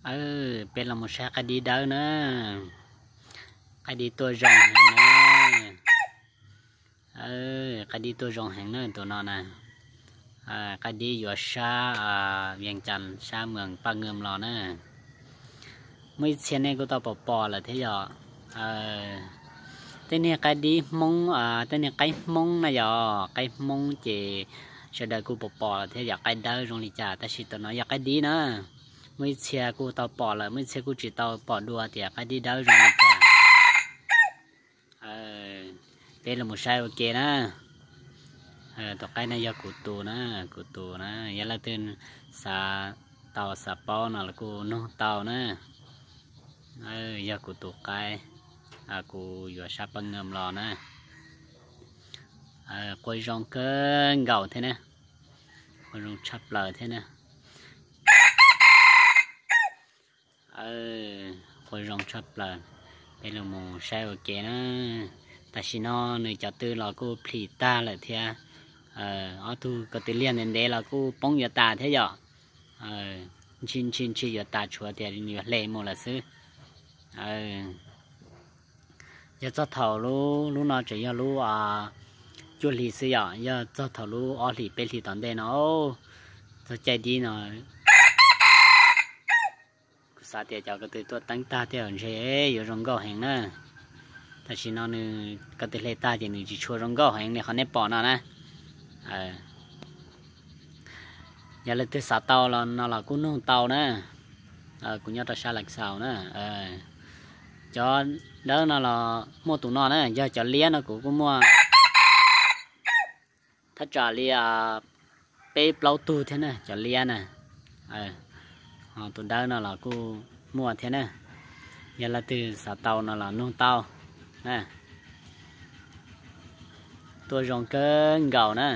Aw, peb los mus saib qaib dib dawb na. Qaib dib tuaj zoo heev na. Qaib dib tuaj zoo heev na tus no na. Qaib dib yuav sab Vias Cas sab Moos Paj Nkees los na. Muaj ib txhia nej kuj tau pom pom lawm thiab yom. Tej niag qaib dib Hmoob, tej niag qaib Hmoob na yom, qaib Hmoob ces sawv daws kuj pom pom lawm thiab yom, qaib dawb zoo li cas, tab sis tus no yog qaib dib na. Muaj ib txhia kuj tau pom lawm, muaj ib txhia kuj tsis tau pom dua tias qaib dib dawb zoo li cas. Peb los mus saib ua ke na. Tus qaib no yog kuv tus na, kuv tus na, yog leej twg xav tau xav paub no los kuj nug tau na. Yog kuv tus qaib, kuv yuav sab Paj Nkees los na. Qua zoo kawg nkaus thiab na, qua zoo tshaj plaws thiab na. Qua zoo tshaj plaws, peb los mus saib ua ke na. Tam sim no nws cov tw los kuj plhis tag lawm thiab. Ob tug ko tw liag ntev ntev los kuj poob yuav tas thiab yom. Ntshis ntshis ntshis yuav tas, tshuav tias yuav hle mus lawm xwb. Yog txog thaum lub, lub no tseem yog lub cuaj hlis xwb yom, yog txog thaum lub ob hlis peb hlis tom ntej no, txog caij dib no, kuv xav tias cov ko tw tuaj teeb tag tej zaum ntshe yuav zoo nkauj heev na. Tam sim no nws ko tw hle tag ces nws tsis tshua zoo nkauj heev li qhov nej pom no na. Yog leej twg xav tau los no los kuj nug tau na. Kuv nyob rau sab Lav Xaus na. Cov dawb no los muaj tus no na, yog cov liab no kuv kuj muaj thaj tsam li peb plaub tug thiab na, cov liab na. Ho tus dawb no los kuj muaj thiab na. Yog leej twg xav tau no los nug tau na. Tuaj zoo kawg nkaus na.